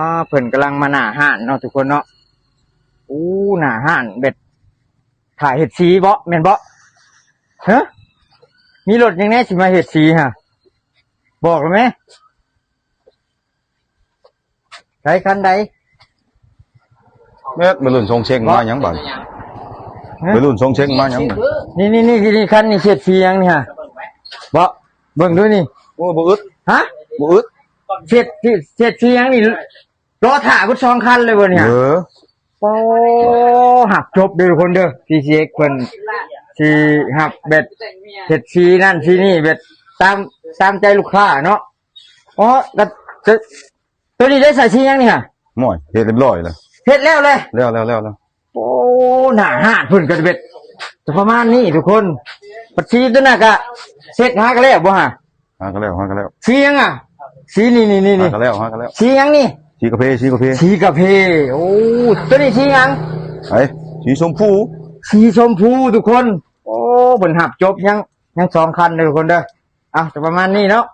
ອ່າ ເພິ່ນກຳລັງມາໜ້າຮ້ານເນາະທຸກຄົນເນາະ. ໂອ້ ໜ້າຮ້ານແບບຖ້າເຮັດສີເບາະ ແມ່ນເບາະ? ຮະ ມີລົດຫຍັງແດ່ຊິມາເຮັດສີຫະ? ບອກແລ້ວແມ. ໃສ ຄັນໃດ? ແມ່ນ ໄວລຸ້ນຊົງເຊັງມາຫຍັງບາດ? ຮະ ໄວລຸ້ນຊົງເຊັງມາຫຍັງ? ນີ້ໆໆ ຄັນນີ້ເຊັດສີຫຍັງນີ້ຫະ? ເບາະ ເບິ່ງດູນີ້. ໂອ້ ບໍ່ອຶດ. ຮະ ບໍ່ອຶດ. ເຊັດ ເຊັດສີຫຍັງນີ້? ລໍຖ້າເບິດສອງຄັນເລີຍບໍ່ນີ້ຫະ? ເອີ ໂອ້ ຮັບຈົບເດີທຸກຄົນເດີ. ທີຊີເອັກ ເພິ່ນຊິຮັບແບບເຮັດສີນັ້ນສີນີ້ ແບບຕາມ ຕາມໃຈລູກຄ້າເນາະ. ອໍ ກໍ ໂຕນີ້ໄດ້ໃສ່ສີຫຍັງນີ້ຫະ? ໂອ້ຍ ເຮັດຮຽບຮ້ອຍແລ້ວ. ເຮັດແລ້ວເລີຍ? ແລ້ວໆໆໆ. ໂອ້ ໜ້າຮ້ານເພິ່ນກໍເປັນປະມານນີ້ທຸກຄົນ. ບັດສີໂຕນັ້ນກະເຊັດຫາກະແລ້ວບໍ່ຫະ? ຫາກະແລ້ວ ຫາກະແລ້ວ. ສີຫຍັງອະ? ສີນີ້ໆໆ ຫາກະແລ້ວ ຫາກະແລ້ວ. ສີຫຍັງນີ້? ສີກາເຟ ສີກາເຟ ສີກາເຟ. ໂອ້ ໂຕນີ້ສີຫຍັງ? ໄອ້ ສີຊົມພູ ສີຊົມພູທຸກຄົນ. ໂອ້ ເພິ່ນຮັບຈົບ ຍັງ ຍັງສອງຄັນເດີທຸກຄົນເດີ. ອ່ະ ຈະປະມານນີ້ເນາະ.